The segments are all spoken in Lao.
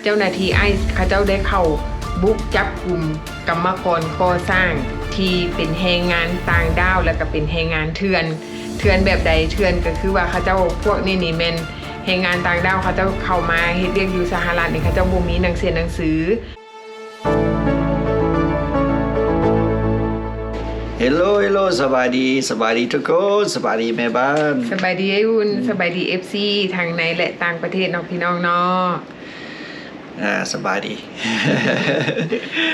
ເຈົ້າໜ້າທີ່ໄອສ໌ເຂົາເຈົ້າໄດ້ເຂົ້າບຸກຈັບກຸມກຳມະກອນກໍ່ສ້າງທີ່ເປັນແຮງງານຕ່າງດ້າວ ແລະກະເປັນແຮງງານເຖື່ອນ. ເຖື່ອນແບບໃດ? ເຖື່ອນກະຄືວ່າເຂົາເຈົ້າ ພວກນີ້ນີ້ແມ່ນແຮງງານຕ່າງດ້າວ ເຂົາເຈົ້າເຂົ້າມາເຮັດວຽກຢູ່ສະຫະລັດນີ້ ເຂົາເຈົ້າບໍ່ມີໜັງເສຍໜັງສື. Hello hello ສະບາຍດີ ສະບາຍດີທຸກຄົນ ສະບາຍດີແມ່ບ້ານ ສະບາຍດີອ້າຍອຸ່ນ ສະບາຍດີເອັຟຊີທັງໃນ ແລະຕ່າງປະເທດເນາະ ພີ່ນ້ອງເນາະ. ອ່າ ສະບາຍດີ.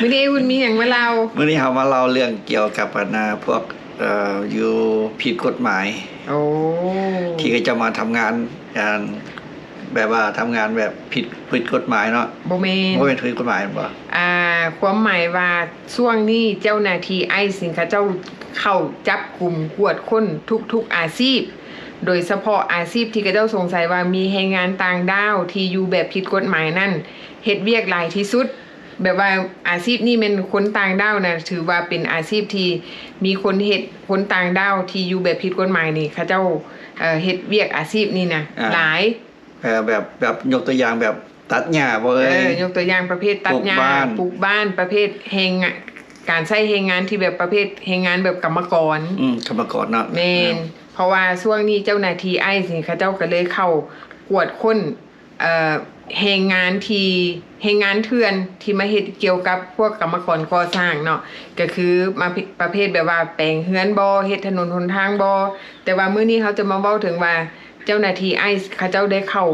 ມື້ນີ້ອ້າຍອຸ່ນມີຫຍັງມາເລົ່າ? ມື້ນີ້ເຮົາມາເລົ່າເລື່ອງກ່ຽວກັບອັນນາ ພວກ ເອີ ຢູ່ຜິດກົດໝາຍ ໂອ້ ທີ່ເຂົາເຈົ້າມາທຳງານ ອັນ ແບບວ່າທຳງານແບບຜິດ ຜິດກົດໝາຍເນາະ. ບໍ່ແມ່ນ ບໍ່ແມ່ນຜິດກົດໝາຍແມ່ນບໍ່? ອ່າ ຄວາມໝາຍວ່າ ຊ່ວງນີ້ເຈົ້າໜ້າທີ່ໄອສ໌ເຂົາເຈົ້າເຂົ້າຈັບກຸມກວດຄົ້ນທຸກໆອາຊີບ ໂດຍສະເພາະອາຊີບທີ່ເຂົາເຈົ້າສົງໄສວ່າມີແຮງງານຕ່າງດ້າວທີ່ຢູ່ແບບຜິດກົດໝາຍນັ້ນ ເຮັດວຽກຫຼາຍທີ່ສຸດ. ແບບວ່າອາຊີບນີ້ແມ່ນຄົນຕ່າງດ້າວນະ ຖືວ່າເປັນອາຊີບທີ່ມີຄົນເຮັດ ຄົນຕ່າງດ້າວທີ່ຢູ່ແບບຜິດກົດໝາຍນີ້ ເຂົາເຈົ້າ ເອີ ເຮັດວຽກອາຊີບນີ້ນະ ອ່າ ຫຼາຍ. ເອີ ແບບ ແບບຍົກຕົວຢ່າງແບບຕັດຫຍ້າບໍ່ເອີຍ? ເອີ ຍົກຕົວຢ່າງປະເພດຕັດຫຍ້າ ປູກບ້ານ ປູກບ້ານ ປະເພດແຮງງານ ການໃຊ້ແຮງງານທີ່ແບບປະເພດແຮງງານແບບກຳມະກອນ. ອືມ ກຳມະກອນເນາະ. ແມ່ນ ເພາະວ່າຊ່ວງນີ້ເຈົ້າໜ້າທີ່ໄອສ໌ນີ້ ເຂົາເຈົ້າກະເລີຍເຂົ້າກວດຄົ້ນ ເອີ ແຮງງານທີ່ ແຮງງານເຖື່ອນທີ່ມາເຮັດກ່ຽວກັບພວກກຳມະກອນກໍ່ສ້າງເນາະ ກະຄືມາ ປະເພດແບບວ່າແປງເຮືອນບໍ ເຮັດຖະໜົນຫົນທາງບໍ. ແຕ່ວ່າມື້ນີ້ເຮົາຈະມາເວົ້າເຖິງວ່າ ເຈົ້າໜ້າທີ່ໄອສ໌ເຂົາເຈົ້າໄດ້ເຂົ້າ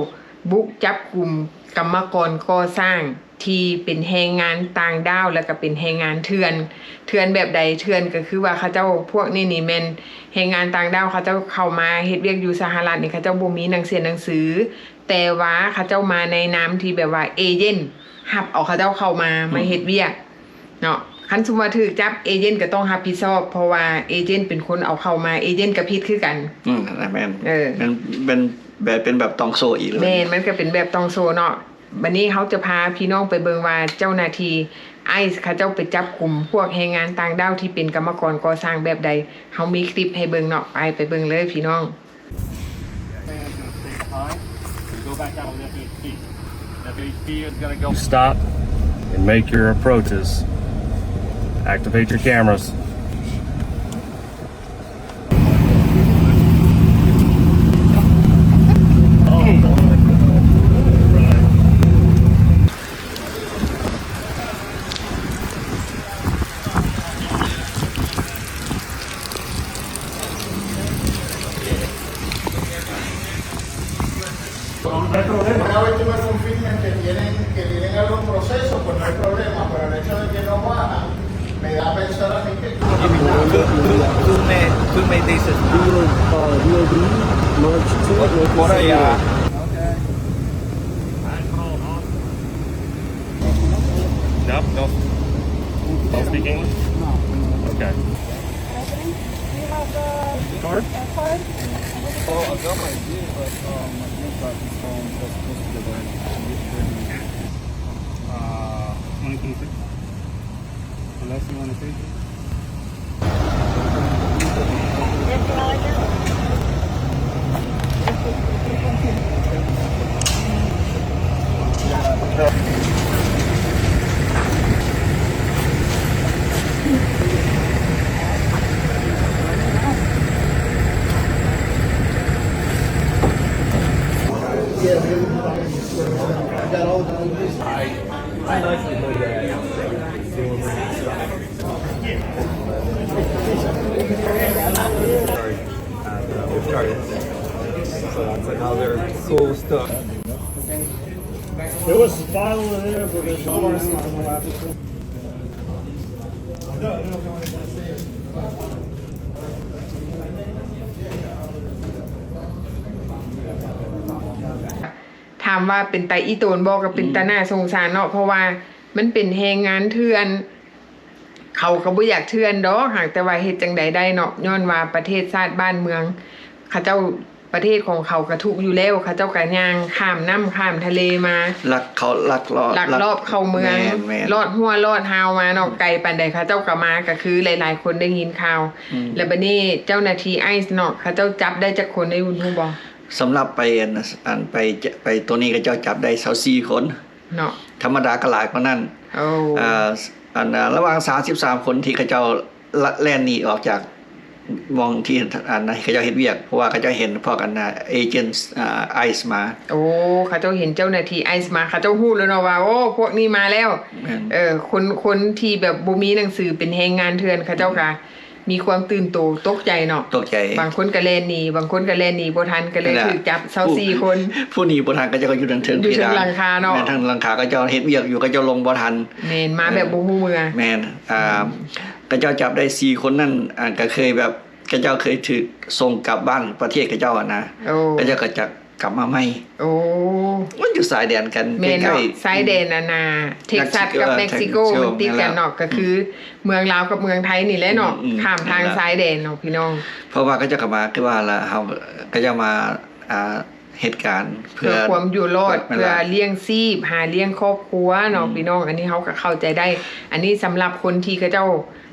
ບຸກຈັບກຸມກຳມະກອນກໍ່ສ້າງທີ່ເປັນແຮງງານຕ່າງດ້າວ ແລະກະເປັນແຮງງານເຖື່ອນ. ເຖື່ອນແບບໃດ? ເຖື່ອນກະຄືວ່າເຂົາເຈົ້າ ພວກນີ້ນີ້ແມ່ນແຮງງານຕ່າງດ້າວ ເຂົາເຈົ້າເຂົ້າມາເຮັດວຽກຢູ່ສະຫະລັດນີ້ ເຂົາເຈົ້າບໍ່ມີໜັງເສຍໜັງສື ແຕ່ວ່າເຂົາເຈົ້າມາໃນນາມທີ່ແບບວ່າເອເຈນ ຮັບເອົາເຂົາເຈົ້າເຂົ້າມາ ອືມ ມາເຮັດວຽກເນາະ. ຄັນສົມມຸດວ່າຖືກຈັບ ເອເຈນກະຕ້ອງຮັບຜິດຊອບ ເພາະວ່າເອເຈນເປັນຄົນເອົາເຂົ້າມາ ເອເຈນກະຜິດຄືກັນ. ອືມ ແມ່ນ ເອີ ແມ່ນ ແມ່ນແບບ ເປັນແບບຕ່ອງໂສ້ອີກເລີຍ. ແມ່ນ ມັນກະເປັນແບບຕ່ອງໂສ້ເນາະ. ບາດນີ້ເຮົາຈະພາພີ່ນ້ອງໄປເບິ່ງວ່າ ເຈົ້າໜ້າທີ່ໄອສ໌ເຂົາເຈົ້າໄປຈັບກຸມພວກແຮງງານຕ່າງດ້າວທີ່ເປັນກຳມະກອນກໍ່ສ້າງແບບໃດ. ເຮົາມີຄລິບໃຫ້ເບິ່ງເນາະ ໄປ ໄປເບິ່ງເລີຍພີ່ນ້ອງ. Stop and make your approaches. Activate your cameras. Una vez tú me confirmes que tienen, que tienen algún proceso, pues no hay problema, pero el hecho de que no bajan, me da a pensar a mí que tú... Tú, tú, tú me, tú me dices. Por, por allá. No, no. Don't speak English? No. Okay. Card? Oh, I got my ID, but, um, my green card is on, that's supposed to be there. Uh, twenty twenty-six. Unless you wanna change it. ຖາມວ່າເປັນຕາອີ່ຕົນບໍ່? ກະເປັນຕາໜ້າສົງສານເນາະ ເພາະວ່າມັນເປັນແຮງງານເຖື່ອນ. ເຂົາກະບໍ່ຢາກເຖື່ອນດອກ ຫາກແຕ່ວ່າເຮັດຈັ່ງໃດໄດ້ເນາະ ຍ້ອນວ່າປະເທດຊາດບ້ານເມືອງເຂົາເຈົ້າ ປະເທດຂອງເຂົາກະທຸກຢູ່ແລ້ວ ເຂົາເຈົ້າກະຍ່າງຂ້າມນ້ຳຂ້າມທະເລມາ ລັກເຂົ້າ ລັກລອບ ລັກລອບເຂົ້າເມືອງ ແມ່ນໆ ລອດຮົ້ວລອດຮາວມາເນາະ ອືມ ໄກປານໃດເຂົາເຈົ້າກະມາ ກະຄືຫຼາຍໆຄົນໄດ້ຍິນຂ່າວ ອືມ ແລ້ວບາດນີ້ເຈົ້າໜ້າທີ່ໄອສ໌ເນາະ ເຂົາເຈົ້າຈັບໄດ້ຈັກຄົນ ໄດ້ຮູ້ບໍ່? ສຳລັບໄປອັນ ອັນໄປ ໄປໂຕນີ້ ເຂົາເຈົ້າຈັບໄດ້ຊາວສີ່ຄົນ. ເນາະ ທຳມະດາກໍຫຼາຍກວ່ານັ້ນ. ໂອ້ ເອີ ອັນ ລະຫວ່າງສາມສິບສາມຄົນທີ່ເຂົາເຈົ້າແລ່ນໜີອອກຈາກ ໝ່ອງທີ່ ອັນ ເຂົາເຈົ້າເຮັດວຽກ ເພາະວ່າເຂົາເຈົ້າເຫັນພວກ ອັນ ເອເຈັນ ໄອສ໌ ມາ. ໂອ້ ເຂົາເຈົ້າເຫັນເຈົ້າໜ້າທີ່ໄອສ໌ມາ ເຂົາເຈົ້າຮູ້ແລ້ວເນາະວ່າ ໂອ້ ພວກນີ້ມາແລ້ວ. ເອີ ຄົນ ຄົນທີ່ແບບບໍ່ມີໜັງສືເປັນແຮງງານເຖື່ອນ ເຂົາເຈົ້າກໍມີຄວາມຕື່ນໂຕຕົກໃຈເນາະ ຕົກໃຈ. ບາງຄົນກໍແລ່ນໜີ ບາງຄົນກໍແລ່ນໜີບໍ່ທັນ ກໍເລີຍຖືກຈັບຊາວສີ່ຄົນ. ຜູ້ໜີບໍ່ທັນ ເຂົາເຈົ້າກໍຢູ່ເທິງເພດານ ຢູ່ເທິງຫຼັງຄາເນາະ ເທິງຫຼັງຄາ ເຂົາເຈົ້າເຮັດວຽກຢູ່ ເຂົາເຈົ້າລົງບໍ່ທັນ. ແມ່ນ ມາແບບບໍ່ຮູ້ເມືອ. ແມ່ນ ອ່າ ເຂົາເຈົ້າຈັບໄດ້ສີ່ຄົນນັ້ນ ອ່າ ກໍເຄີຍແບບ ເຂົາເຈົ້າເຄີຍຖືກສົ່ງກັບບ້ານປະເທດເຂົາເຈົ້າຫັ້ນນະ. ໂອ້ ເຂົາເຈົ້າກໍຈະກັບມາໃໝ່. ໂອ້ ມັນຢູ່ຊາຍແດນກັນ ແມ່ນເນາະ ໃກ້ໆ ຊາຍແດນອັນນ່າ ເທັກຊັສກັບເມັກຊິໂກ ມັນຕິດກັນເນາະ ກໍຄືເມືອງລາວກັບເມືອງໄທນີ້ແຫຼະເນາະ ຂ້າມທາງຊາຍແດນເນາະພີ່ນ້ອງ. ເພາະວ່າເຂົາເຈົ້າກໍມາ ຄືວ່າລະ ເຂົາເຈົ້າມາ ອ່າ ເຮັດການເພື່ອຄວາມຢູ່ລອດ ເພື່ອລ້ຽງຊີບ ຫາລ້ຽງຄອບຄົວເນາະ ພີ່ນ້ອງ. ອັນນີ້ເຮົາກໍເຂົ້າໃຈໄດ້ ອັນນີ້ສຳລັບຄົນທີ່ເຂົາເຈົ້າ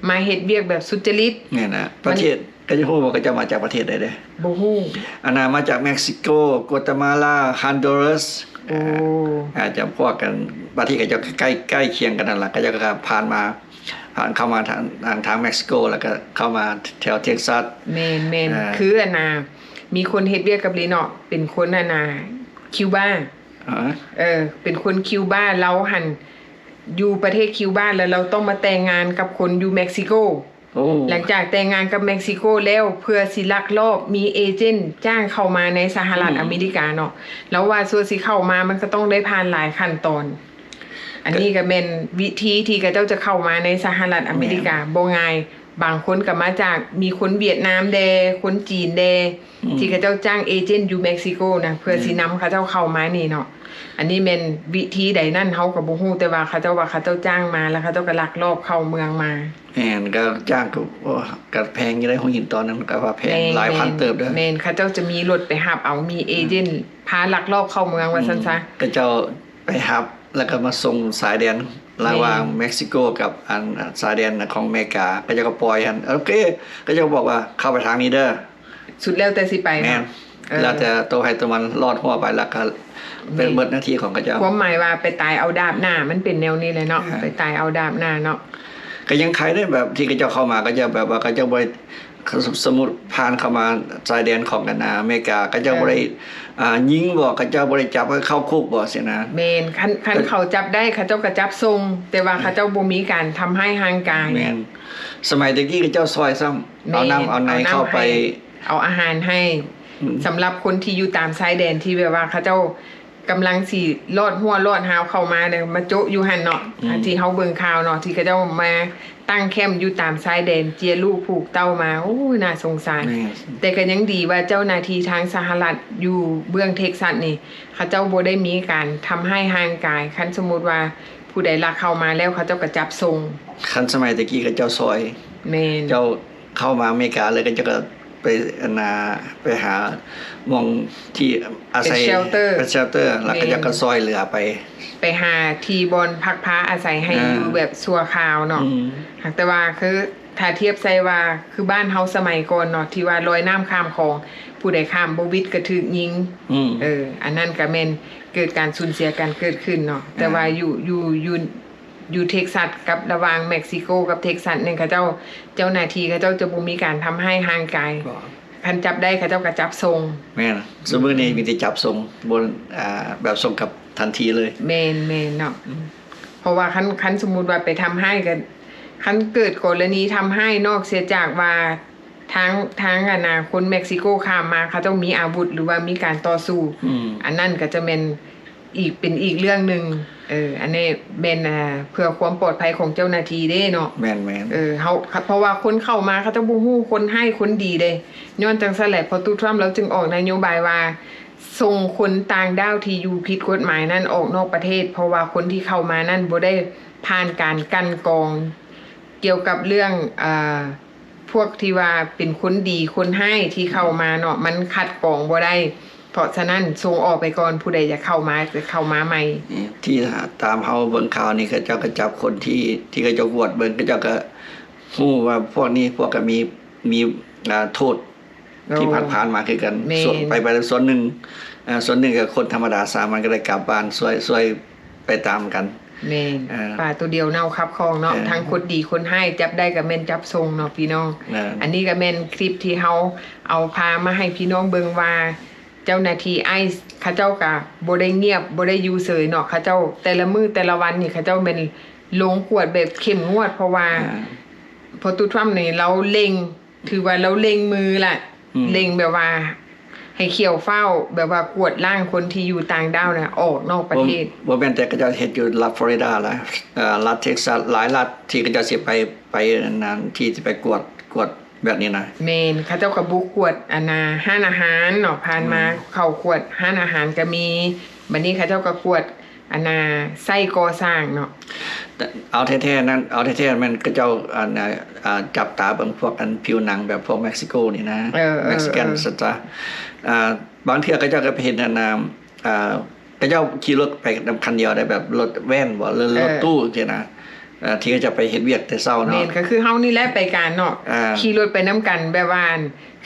ມາເຮັດວຽກແບບສຸດຈະລິດ. ແມ່ນນະ ປະເທດ ກໍຈະຮູ້ວ່າເຂົາເຈົ້າມາຈາກປະເທດໃດເດ້. ບໍ່ຮູ້. ອັນນ່າ ມາຈາກເມັກຊິໂກ ກົວຕາມາລາ ຮອນດູຣັສ. ໂອ້ ອາດຈະພວກກັນ ປະເທດເຂົາເຈົ້າໃກ້ ໃກ້ຄຽງກັນນັ້ນລະ ເຂົາເຈົ້າກໍຜ່ານມາ ຜ່ານເຂົ້າມາທາງ ທາງ ທາງເມັກຊິໂກ ແລ້ວກໍເຂົ້າມາແຖວເທັກຊັສ. ແມ່ນໆ ຄືອັນນ່າ ມີຄົນເຮັດວຽກກັບລີເນາະ ເປັນຄົນອັນນ່າ ຄິວບາ. ເອີ ເປັນຄົນຄິວບາ ລາວຫັ້ນຢູ່ປະເທດຄິວບາ ແລ້ວລາວຕ້ອງມາແຕ່ງງານກັບຄົນຢູ່ເມັກຊິໂກ. ໂອ້ ຫຼັງຈາກແຕ່ງງານກັບເມັກຊິໂກແລ້ວ ເພື່ອຊິລັກລອບມີເອເຈັນຈ້າງເຂົ້າມາໃນສະຫະລັດອາເມລິກາເນາະ. ລາວວ່າຊົ່ວຊິເຂົ້າມາ ມັນກໍຕ້ອງໄດ້ຜ່ານຫຼາຍຂັ້ນຕອນ. ອັນນີ້ກໍແມ່ນວິທີທີ່ເຂົາເຈົ້າຈະເຂົ້າມາໃນສະຫະລັດອາເມລິກາ ບໍ່ງ່າຍ. ບາງຄົນກໍມາຈາກ ມີຄົນຫວຽດນາມແດ່ ຄົນຈີນແດ່ ທີ່ເຂົາເຈົ້າຈ້າງເອເຈັນຢູ່ເມັກຊິໂກນະ ເພື່ອຊິນຳເຂົາເຈົ້າເຂົ້າມານີ້ເນາະ. ອັນນີ້ແມ່ນວິທີໃດນັ້ນເຮົາກໍບໍ່ຮູ້ ແຕ່ວ່າເຂົາເຈົ້າວ່າເຂົາເຈົ້າຈ້າງມາ ແລ້ວເຂົາເຈົ້າກໍລັກລອບເຂົ້າເມືອງມາ. ແມ່ນ ກໍຈ້າງກໍ ໂອ້ ກໍແພງຢູ່ເດ້ ຫົວຫີນຕອນນັ້ນກໍວ່າແພງ ຫຼາຍພັນເຕີບເດີ. ແມ່ນ ເຂົາເຈົ້າຈະມີລົດໄປຮັບເອົາ ມີເອເຈັນພາລັກລອບເຂົ້າເມືອງວ່າຊັ້ນຊະ. ເຂົາເຈົ້າໄປຮັບ ແລ້ວກໍມາສົ່ງຊາຍແດນລະຫວ່າງເມັກຊິໂກກັບອັນຊາຍແດນຂອງເມກາ ເຂົາເຈົ້າກໍປ່ອຍຫັ້ນ. ໂອເຄ ເຂົາເຈົ້າກໍບອກວ່າເຂົ້າໄປທາງນີ້ເດີ. ສຸດແລ້ວແຕ່ຊິໄປ. ແມ່ນ ເອີ ແລ້ວແຕ່ໂຕໃຜໂຕມັນ ລອດຮົ້ວໄປແລ້ວກໍເປັນເບິດໜ້າທີ່ຂອງເຂົາເຈົ້າ. ຄວາມໝາຍວ່າໄປຕາຍເອົາດາບໜ້າ ມັນເປັນແນວນີ້ແຫຼະເນາະ. ອ່າ ໄປຕາຍເອົາດາບໜ້າເນາະ. ກໍຍັງໄຄເດ້ ແບບທີ່ເຂົາເຈົ້າເຂົ້າມາ ເຂົາເຈົ້າແບບວ່າເຂົາເຈົ້າບໍ່ໄດ້ ສົມມຸດຜ່ານເຂົ້າມາຊາຍແດນຂອງກັນນາ ອາເມລິກາ ເຂົາເຈົ້າບໍ່ໄດ້ ອ່າ ຍິງບໍ ເຂົາເຈົ້າບໍ່ໄດ້ຈັບເຂົ້າຄຸກບໍຊີ້ນະ. ແມ່ນ ຄັນ ຄັນເຂົາຈັບໄດ້ ເຂົາເຈົ້າກໍຈັບສົ່ງ ແຕ່ວ່າເຂົາເຈົ້າບໍ່ມີການທຳຮ້າຍຮ່າງກາຍ. ແມ່ນ ສະໄໝແຕ່ກີ້ເຂົາເຈົ້າຊ່ອຍຊ້ຳ ເອົານ້ຳເອົາໃນເຂົ້າໄປ ເອົາອາຫານໃຫ້. ສຳລັບຄົນທີ່ຢູ່ຕາມຊາຍແດນທີ່ແບບວ່າເຂົາເຈົ້າ ກຳລັງຊິລອດຮົ້ວລອດຮາວເຂົ້າມາເດີ ມາໂຈະຢູ່ຫັ້ນເນາະ ທີ່ເຮົາເບິ່ງຂ່າວເນາະ ທີ່ເຂົາເຈົ້າມາຕັ້ງແຄ້ມຢູ່ຕາມຊາຍແດນ ເຈຍລູກຜູກເຕົ້າມາ. ໂອ້ຍ ໜ້າສົງສານ. ແຕ່ກໍຍັງດີວ່າເຈົ້າໜ້າທີ່ທາງສະຫະລັດຢູ່ເບື້ອງເທັກຊັສນີ້ ເຂົາເຈົ້າບໍ່ໄດ້ມີການທຳຮ້າຍຮ່າງກາຍ. ຄັນສົມມຸດວ່າຜູ້ໃດລັກເຂົ້າມາແລ້ວ ເຂົາເຈົ້າກໍຈັບສົ່ງ. ຄັນສະໄໝແຕ່ກີ້ເຂົາເຈົ້າຊ່ອຍ. ແມ່ນ ເຈົ້າ ເຂົ້າມາອາເມລິກາເລີຍ ກໍເຈົ້າກໍໄປ ອັນນ່າ ໄປຫາໝ່ອງທີ່ອາໄສ ເປັນເຊັລເຕີ ເປັນເຊັລເຕີ ແລ້ວກໍເຈົ້າກໍຊ່ອຍເຫຼືອໄປ ໄປຫາທີ່ບ່ອນພັກພາອາໄສໃຫ້ຢູ່ແບບຊົ່ວຄາວເນາະ. ຫາກແຕ່ວ່າຄື ຖ້າທຽບໃສ່ວ່າ ຄືບ້ານເຮົາສະໄໝກ່ອນເນາະ ທີ່ວ່າລອຍນ້ຳຂ້າມຂອງ ຜູ້ໃດຂ້າມບໍ່ຫວິດກໍຖືກຍິງ. ເອີ ອັນນັ້ນກໍແມ່ນເກີດການສູນເສຍກັນເກີດຂຶ້ນເນາະ. ແຕ່ວ່າຢູ່ ຢູ່ ຢູ່ ຢູ່ເທັກຊັສ ກັບລະຫວ່າງເມັກຊິໂກກັບເທັກຊັສນີ້ ເຂົາເຈົ້າ ເຈົ້າໜ້າທີ່ເຂົາເຈົ້າຈະບໍ່ມີການທຳຮ້າຍຮ່າງກາຍ. ຄັນຈັບໄດ້ເຂົາເຈົ້າກໍຈັບສົ່ງ. ແມ່ນ ຊຸມື້ນີ້ມີແຕ່ຈັບສົ່ງ ບໍ່ ອ່າ ແບບສົ່ງກັບທັນທີເລີຍ. ແມ່ນໆເນາະ. ເພາະວ່າຄັນ ຄັນສົມມຸດວ່າໄປທຳຮ້າຍ ກໍ ຄັນເກີດກໍລະນີທຳຮ້າຍ ນອກເສຍຈາກວ່າ ທາງ ທາງອັນນ່າ ຄົນເມັກຊິໂກຂ້າມມາ ເຂົາເຈົ້າມີອາວຸດ ຫຼືວ່າມີການຕໍ່ສູ້ ອັນນັ້ນກໍຈະແມ່ນ ອີກ ເປັນອີກເລື່ອງໜຶ່ງ. ເອີ ອັນນີ້ແມ່ນ ອ່າ ເພື່ອຄວາມປອດໄພຂອງເຈົ້າໜ້າທີ່ເດ້ເນາະ. ແມ່ນໆ ເອີ ເຮົາ ເພາະວ່າຄົນເຂົ້າມາ ເຂົາເຈົ້າບໍ່ຮູ້ຄົນຮ້າຍຄົນດີເດ້. ຍ້ອນຈັ່ງຊັ້ນແຫຼະ ພໍ່ຕູ້ທຣຳລາວຈຶ່ງອອກນະໂຍບາຍວ່າ ສົ່ງຄົນຕ່າງດ້າວທີ່ຢູ່ຜິດກົດໝາຍນັ້ນອອກນອກປະເທດ ເພາະວ່າຄົນທີ່ເຂົ້າມານັ້ນບໍ່ໄດ້ຜ່ານການກັ່ນກອງ ກ່ຽວກັບເລື່ອງ ເອີ ພວກທີ່ວ່າເປັນຄົນດີຄົນຮ້າຍທີ່ເຂົ້າມາເນາະ ມັນຄັດກອງບໍ່ໄດ້. ເພາະສະນັ້ນ ສົ່ງອອກໄປກ່ອນ ຜູ້ໃດຢາກເຂົ້າມາກໍເຂົ້າມາໃໝ່. ທີ່ຕາມເຮົາເບິ່ງຂ່າວນີ້ ເຂົາເຈົ້າກໍຈັບຄົນທີ່ ທີ່ເຂົາເຈົ້າກວດເບິ່ງ ເຂົາເຈົ້າກໍຮູ້ວ່າພວກນີ້ ພວກກໍມີ ມີ ອ່າ ໂທດທີ່ຜ່ານໆມາຄືກັນ. ສ່ວນ ໄປ ໄປສ່ວນໜຶ່ງ ສ່ວນໜຶ່ງກໍຄົນທຳມະດາສາມັນ ກໍໄດ້ກັບບ້ານ ຊ່ວຍ ຊ່ວຍ ไปตามกัน ແມ່ນ ເອີ ປາໂຕດຽວເນົ່າຄັບຄອງເນາະ ເອີ ທັງຄົນດີຄົນຮ້າຍ ຈັບໄດ້ກໍແມ່ນຈັບສົ່ງເນາະພີ່ນ້ອງ ເອີ ອັນນີ້ກໍແມ່ນຄລິບທີ່ເຮົາເອົາພາມາໃຫ້ພີ່ນ້ອງເບິ່ງວ່າ ເຈົ້າໜ້າທີ່ໄອສ໌ເຂົາເຈົ້າກໍບໍ່ໄດ້ງຽບ ບໍ່ໄດ້ຢູ່ເສີຍເນາະ ເຂົາເຈົ້າແຕ່ລະມື້ແຕ່ລະວັນນີ້ ເຂົາເຈົ້າແມ່ນລົງກວດແບບເຂັ້ມງວດ ເພາະວ່າ ອ່າ ພໍ່ຕູ້ທຣຳນີ້ລາວເລັ່ງ ຖືວ່າລາວເລັ່ງມືລະ ອືມ ເລັ່ງແບບວ່າໃຫ້ຂ້ຽວຟ້າວ ແບບວ່າກວາດລ້າງຄົນທີ່ຢູ່ຕ່າງດ້າວນະ ອອກນອກປະເທດ ບໍ່ ບໍ່ແມ່ນແຕ່ເຂົາເຈົ້າເຮັດຢູ່ລັດຟລໍຣິດາລະ ເອີ ລັດເທັກຊັສ ຫຼາຍລັດທີ່ເຂົາເຈົ້າຊິໄປ ໄປອັນນັ້ນ ທີ່ຊິໄປກວດ ກວດແບບນີ້ນະ ແມ່ນ ເຂົາເຈົ້າກໍບຸກກວດອັນນ່າ ຮ້ານອາຫານເນາະ ຜ່ານມາ ອືມ ເຂົ້າກວດຮ້ານອາຫານກໍມີ ບັດນີ້ເຂົາເຈົ້າກໍກວດ ອັນນ່າ ໄຊກໍ່ສ້າງເນາະ ແຕ່ເອົາແທ້ໆນັ້ນ ເອົາແທ້ໆແມ່ນເຂົາເຈົ້າ ອັນນ່າ ອ່າ ຈັບຕາເບິ່ງພວກອັນຜິວໜັງແບບພວກເມັກຊິໂກນີ້ນະ ເອີ ເອີ ເມັກຊິກັນ ເອີ ຊັ້ນຊະ ອ່າ ບາງເທື່ອເຂົາເຈົ້າກໍໄປເຫັນອັນນ່າ ອ່າ ເຂົາເຈົ້າຂີ່ລົດໄປນຳຄັນດຽວໄດ້ ແບບລົດແວ່ນບໍ ຫຼື ເອີ ລົດຕູ້ຈັ່ງຊີ້ນະ ເອີ ທີ່ເຂົາເຈົ້າໄປເຮັດວຽກແຕ່ເຊົ້າເນາະ ແມ່ນ ກໍຄືເຮົານີ້ແຫຼະໄປການເນາະ ອ່າ ຂີ່ລົດໄປນຳກັນ ແບບວ່າ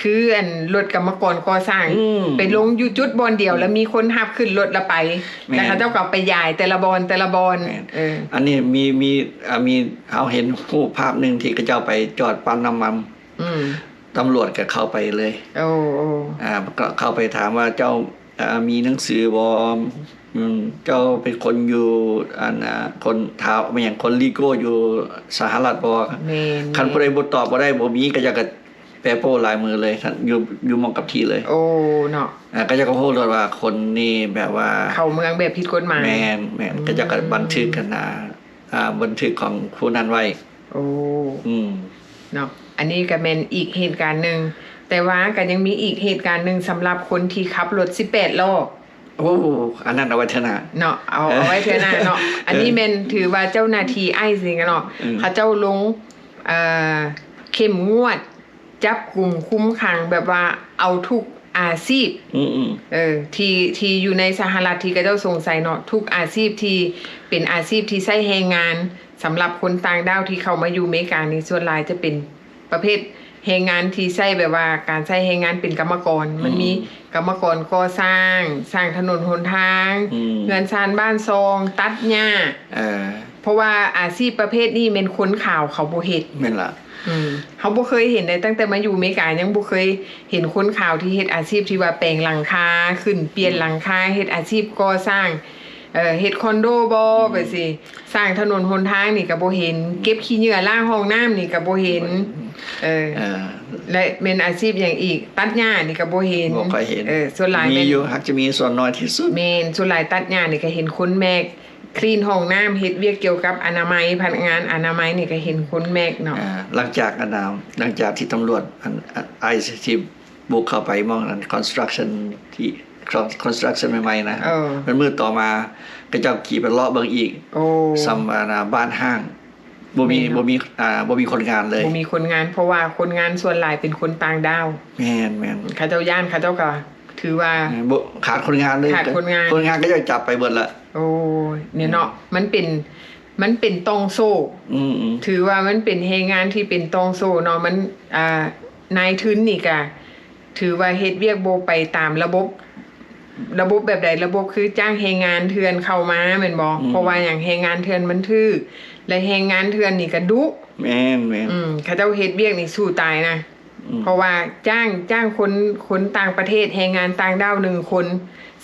ຄືອັນລົດກຳມະກອນກໍ່ສ້າງ ອືມ ໄປລົງຢູ່ຈຸດບ່ອນດຽວ ອືມ ແລ້ວມີຄົນຮັບຂຶ້ນລົດລະໄປ ແມ່ນ ແລ້ວເຂົາເຈົ້າກໍເອົາໄປຢາຍແຕ່ລະບ່ອນ ແຕ່ລະບ່ອນ ແມ່ນ ເອີ ອັນນີ້ມີ ມີ ອ່າ ມີ ເຮົາເຫັນຮູບພາບໜຶ່ງທີ່ເຂົາເຈົ້າໄປຈອດປ້ຳນ້ຳມັນ ອືມ ຕຳຫຼວດກໍເຂົ້າໄປເລີຍ ໂອ້ ໂອ້ ອ່າ ກໍເຂົ້າໄປຖາມວ່າ ເຈົ້າ ອ່າ ມີໜັງສືບໍ່? ອືມ ເຈົ້າເປັນຄົນຢູ່ ອັນ ອ່າ ຄົນທ້າວ ແມ່ນຫຍັງ ຄົນລີໂກຢູ່ສະຫະລັດບໍ່? ແມ່ນ ຄັນຜູ້ໃດບໍ່ຕອບບໍ່ໄດ້ ບໍ່ມີ ເຂົາເຈົ້າກໍ ແປໂປ້ລາຍມືເລີຍ ຢູ່ ຢູ່ໝ່ອງກັບທີ່ເລີຍ ໂອ້ ເນາະ ອ່າ ເຂົາເຈົ້າກໍຮູ້ໂລດວ່າຄົນນີ້ແບບວ່າເຂົ້າເມືອງແບບຜິດກົດໝາຍ ແມ່ນ ແມ່ນ ອືມ ເຂົາເຈົ້າກໍບັນທຶກຫັ້ນນະ ອ່າ ບັນທຶກຂອງຜູ້ນັ້ນໄວ້ ໂອ້ ອືມ ເນາະ ອັນນີ້ກໍແມ່ນອີກເຫດການໜຶ່ງ ແຕ່ວ່າກໍຍັງມີອີກເຫດການໜຶ່ງສຳລັບຄົນທີ່ຂັບລົດສິບແປດລໍ້ ໂອ້ ອັນນັ້ນເອົາໄວ້ເທື່ອໜ້າເນາະ ເອົາ ເອີ ເອົາໄວ້ເທື່ອໜ້າເນາະ ເອີ ອັນນີ້ແມ່ນຖືວ່າເຈົ້າໜ້າທີ່ໄອສ໌ນີ້ເນາະ ອືມ ເຂົາເຈົ້າລົງ ເອີ ເຂັ້ມງວດ ຈັບກຸມຄຸມຂັງແບບວ່າເອົາທຸກອາຊີບ ອືມໆ ເອີ ທີ່ ທີ່ຢູ່ໃນສະຫະລັດທີ່ເຂົາເຈົ້າສົງໄສເນາະ ທຸກອາຊີບທີ່ເປັນອາຊີບທີ່ໃຊ້ແຮງງານ ສຳລັບຄົນຕ່າງດ້າວທີ່ເຂົ້າມາຢູ່ເມການີ້ ສ່ວນຫຼາຍຈະເປັນປະເພດແຮງງານທີ່ໃຊ້ແບບວ່າການໃຊ້ແຮງງານເປັນກຳມະກອນ ອືມ ມັນມີກຳມະກອນກໍ່ສ້າງ ສ້າງຖະໜົນຫົນທາງ ອືມ ເຮືອນຊານບ້ານຊ່ອງ ຕັດຫຍ້າ ເອີ ເພາະວ່າອາຊີບປະເພດນີ້ແມ່ນຄົນຂາວເຂົາບໍ່ເຮັດ ແມ່ນລະ ອືມ ເຮົາບໍ່ເຄີຍເຫັນເດ້ ຕັ້ງແຕ່ມາຢູ່ເມກາຍັງບໍ່ເຄີຍເຫັນຄົນຂາວທີ່ເຮັດອາຊີບທີ່ວ່າແປງຫຼັງຄາ ຂຶ້ນປ່ຽນ ອືມ ຫຼັງຄາ ເຮັດອາຊີບກໍ່ສ້າງ ເອີ ເຮັດຄອນໂດບໍ ອືມ ແບບຊີ້ ສ້າງຖະໜົນຫົນທາງນີ້ກໍບໍ່ເຫັນ ເກັບຂີ້ເຫຍື້ອລ້າງຫ້ອງນ້ຳນີ້ກໍບໍ່ເຫັນ ບໍ່ເຫັນ ເອີ ເອີ ແລະແມ່ນອາຊີບຫຍັງອີກ ຕັດຫຍ້ານີ້ກໍບໍ່ເຫັນ ບໍ່ຄ່ອຍເຫັນ ເອີ ສ່ວນຫຼາຍ ມີ ແມ່ນ ຢູ່ ຫາກຈະມີສ່ວນນ້ອຍທີ່ສຸດ ແມ່ນ ສ່ວນຫຼາຍຕັດຫຍ້ານີ້ກໍເຫັນຄົນແມັກ ຄລີນຫ້ອງນ້ຳ ເຮັດວຽກກ່ຽວກັບອະນາໄມ ພະນັກງານອະນາໄມນີ້ກໍເຫັນຄົນແມັກເນາະ ອ່າ ຫຼັງຈາກອັນນ່າ ຫຼັງຈາກທີ່ຕຳຫຼວດ ອັນ ອັນ ໄອສ໌ ທີ່ບຸກເຂົ້າໄປໝ່ອງອັນ construction ທີ່ construction ໃໝ່ໆນະ ເອີ ເປັນມື້ຕໍ່ມາ ເຂົາເຈົ້າຂີ່ໄປເລາະເບິ່ງອີກ ໂອ້ ສ່ຳອັນນ່າ ບ້ານຮ້າງ ບໍ່ມີ ແມ່ນເນາະ ບໍ່ມີ ອ່າ ບໍ່ມີຄົນງານເລີຍ ບໍ່ມີຄົນງານ ເພາະວ່າຄົນງານສ່ວນຫຼາຍເປັນຄົນຕ່າງດ້າວ ແມ່ນໆ ເຂົາເຈົ້າຢ້ານ ເຂົາເຈົ້າກໍຖືວ່າ ແມ່ນ ບໍ່ ຂາດຄົນງານເລີຍ ຂາດຄົນງານ ຄົນງານເຂົາເຈົ້າຈັບໄປເບິດລະ ໂອ້ຍ ນີ້ເນາະ ອືມ ມັນເປັນ ມັນເປັນຕ່ອງໂສ້ ອືມໆ ຖືວ່າມັນເປັນແຮງງານທີ່ເປັນຕ່ອງໂສ້ເນາະ ມັນ ອ່າ ນາຍທຶນນີ້ກະ ຖືວ່າເຮັດວຽກບໍ່ໄປຕາມລະບົບ ລະບົບແບບໃດ? ລະບົບຄືຈ້າງແຮງງານເຖື່ອນເຂົ້າມາແມ່ນບໍ່? ອືມ ເພາະວ່າຫຍັງ? ແຮງງານເຖື່ອນມັນຖືກ ແລະ ແຮງງານເຖື່ອນນີ້ກະດຸ ແມ່ນໆ ອືມ ເຂົາເຈົ້າເຮັດວຽກນີ້ສູ້ຕາຍນະ ອືມ ເພາະວ່າຈ້າງ ຈ້າງຄົນ ຄົນຕ່າງປະເທດ ແຮງງານຕ່າງດ້າວໜຶ່ງຄົນ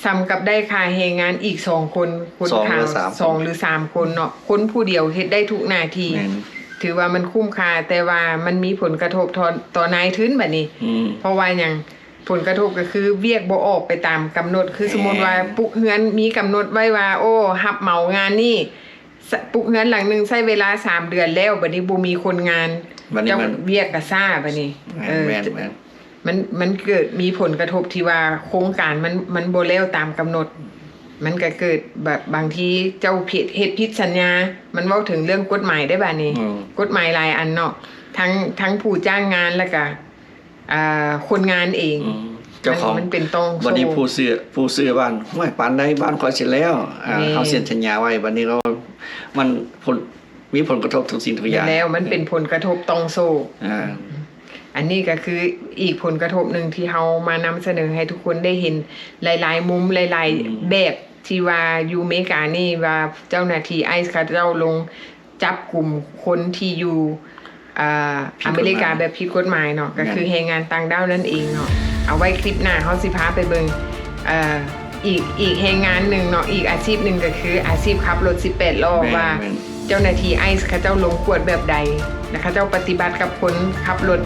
ສ່ຳກັບໄດ້ຄ່າແຮງງານອີກສອງຄົນ ຄົນຂາວ ສອງ ຫຼື ສາມຄົນເນາະ ຄົນຜູ້ດຽວເຮັດໄດ້ທຸກໜ້າທີ່ ແມ່ນ ຖືວ່າມັນຄຸ້ມຄ່າ ແຕ່ວ່າມັນມີຜົນກະທົບຕໍ່ ຕໍ່ນາຍທຶນບັດນີ້ ອືມ ເພາະວ່າຫຍັງ? ຜົນກະທົບກໍຄືວຽກບໍ່ອອກໄປຕາມກຳນົດ ຄືສົມມຸດວ່າ ແມ່ນ ປຸກເຮືອນມີກຳນົດໄວ້ວ່າ ໂອ້ ຮັບເໝົາງານນີ້ ສະ ປຸກເຮືອນຫຼັງໜຶ່ງໃຊ້ເວລາສາມເດືອນແລ້ວ ບັດນີ້ບໍ່ມີຄົນງານ ບັດນີ້ ເຈົ້າ ມັນ ວຽກກໍຊ້າບັດນີ້ ແມ່ນ ເອີ ແມ່ນ ແມ່ນ ມັນ ມັນເກີດມີຜົນກະທົບທີ່ວ່າໂຄງການມັນ ມັນບໍ່ແລ້ວຕາມກຳນົດ ມັນກໍເກີດແບບບາງທີເຈົ້າຜິດ ເຮັດຜິດສັນຍາ ມັນເວົ້າເຖິງເລື່ອງກົດໝາຍເດ້ບັດນີ້ ອືມ ກົດໝາຍຫຼາຍອັນເນາະ ທັງ ທັງຜູ້ຈ້າງງານ ແລ້ວກໍ ອ່າ ຄົນງານເອງ ອືມ ເຈົ້າຂອງ ມັນ ມັນເປັນຕ່ອງໂສ້ ບັດນີ້ຜູ້ຊື້ ຜູ້ຊື້ບ້ານ ຫ້ວຍ ປານໃດບ້ານຂ້ອຍຊິແລ້ວ ອ່າ ແມ່ນ ເຮົາເຊັນສັນຍາໄວ້ ບັດນີ້ກໍມັນຜົນ ມີຜົນກະທົບທຸກສິ່ງທຸກຢ່າງ ແມ່ນແລ້ວ ມັນເປັນ ອືມ ຜົນກະທົບຕ່ອງໂສ້ ອ່າ ອັນນີ້ກໍຄືອີກຜົນກະທົບໜຶ່ງທີ່ເຮົາມານຳສະເໜີໃຫ້ທຸກຄົນໄດ້ເຫັນຫຼາຍໆມຸມ ຫຼາຍໆ ອືມ ແບບ ທີ່ວ່າຢູ່ເມການີ້ ວ່າເຈົ້າໜ້າທີ່ໄອສ໌ເຂົາເຈົ້າລົງຈັບກຸມຄົນທີ່ຢູ່ ອາ ອາເມລິກາແບບຜິດກົດໝາຍເນາະ ກໍຄືແຮງງານຕ່າງດ້າວນັ້ນເອງເນາະ. ເອົາໄວ້ຄລິບໜ້າເຮົາຊິພາໄປເບິ່ງ ເອີ ອີກ ອີກແຮງງານໜຶ່ງເນາະ ອີກອາຊີບໜຶ່ງ ກໍຄືອາຊີບຂັບລົດສິບແປດລໍ້ ວ່າເຈົ້າໜ້າທີ່ໄອສ໌ເຂົາເຈົ້າລົງກວດແບບໃດ ແລະ ເຂົາເຈົ້າປະຕິບັດກັບຄົນຂັບລົດ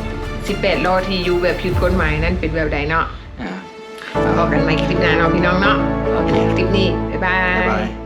ສິບແປດລໍ້ທີ່ຢູ່ແບບຜິດກົດໝາຍນັ້ນເປັນແບບໃດເນາະ. ພໍ້ກັນໃໝ່ຄລິບໜ້າເນາະພີ່ນ້ອງເນາະ. ໂອເຄ ຄລິບນີ້ ບາຍບາຍ.